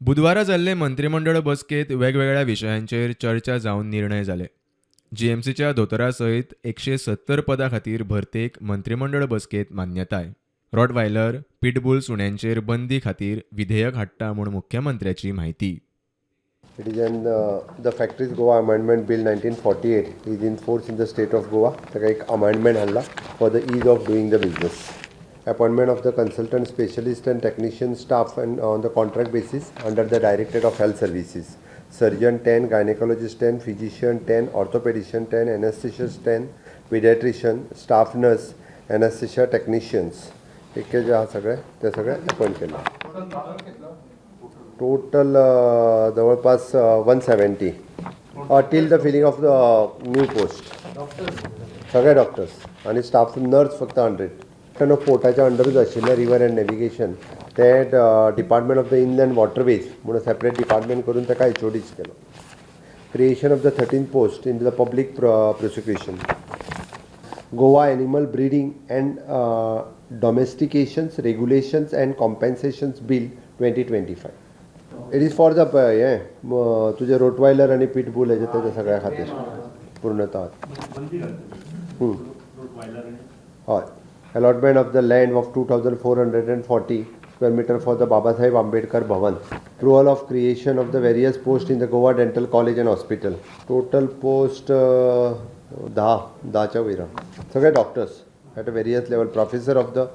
बुधवारा जाल्ले मंत्रीमंडळ बसकेंत वेगवेगळ्या विशयांचेर चर्चा जावन निर्णय जाले. जीएमसीच्या दोतोरा सयत 170 पदां खातीर भरतेक मंत्रीमंडळ बसकेंत मान्यताय. रॉटवायलर, पिटबूल सुण्यांचेर बंदी खातीर विधेयक हाडटा म्हूण मुख्यमंत्र्याची म्हायती. It is an the Factories Goa Amendment Bill 1948 is in force in the state of Goa. ताका एक amendment हाडला for the ease of doing the business. Appointment of the consultant, specialist and technician staff and on the contract basis under the Directorate of Health Services. Surgeon 10, gynecologist 10, physician 10, orthopedician 10, anesthesist 10, pediatrician, staff nurse, anesthesia technicians. एक जे आहा सगळे ते सगळे appoint केले. Total जवळपास 170 till the filling of the new post. सगळे doctors आणि staff nurse फक्त 100. ऑफ पोर्टाच्या अंडरूच आशिल्लें रिवर अँड नॅविगेशन, ते Department of the Inland Waterways म्हणून सेपरेट डिपार्टमेंट करून ताका एचओडीच केलो. Creation of the 13 post in the public prosecution. Goa Animal Breeding and Domestications Regulations and Compensations Bill 2025. It is for the हें तुजें रोटवायलर आनी pit bull हेजे तेज्या सगळ्या खातीर पूर्णतः. हय, allotment of the land of 2440 square meter for the Babasaheb Ambedkar Bhavan. Approval of creation of the various posts in the Goa Dental College and Hospital. Total post 10, 10च्या वयर. सगळे doctors at a various level, professor of the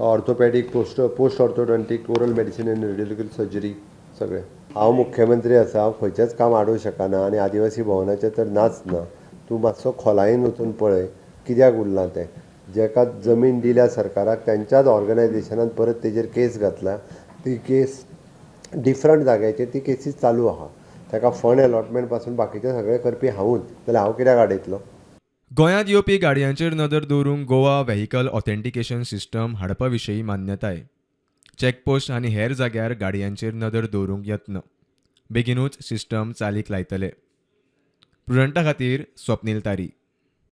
orthopedic, post orthodontic, oral medicine and radiological surgery सगळे. हांव मुख्यमंत्री आसा, हांव खंयचेंच काम आडोवंक शकना आनी आदिवासी भवनाचें तर नाच ना. तूं मातसो खोलायेन वचून पळय कित्याक उरलां तें. जेका जमीन दिल्या सरकाराक, तेंच्याच ऑर्गनायझेशनान परत तेजेर केस घातला. ती केस डिफरंट जाग्याचेर ती केसीस चालू आहा. ताका फंड एलॉटमेंट पासून बाकीचें सगळें करपी हांवूच जाल्यार हांव कित्याक आडयतलो? गोंयांत येवपी गाडयांचेर नदर दवरूंक गोवा व्हेकल ऑथेंटिकेशन सिस्टम हाडपा विशीं मान्यताय. चॅकपोस्ट आनी हेर जाग्यार गाडयांचेर नदर दवरूंक यत्न. बेगिनूच सिस्टम चालीक लायतले. प्रुडंटा खातीर स्वप्नील तारी.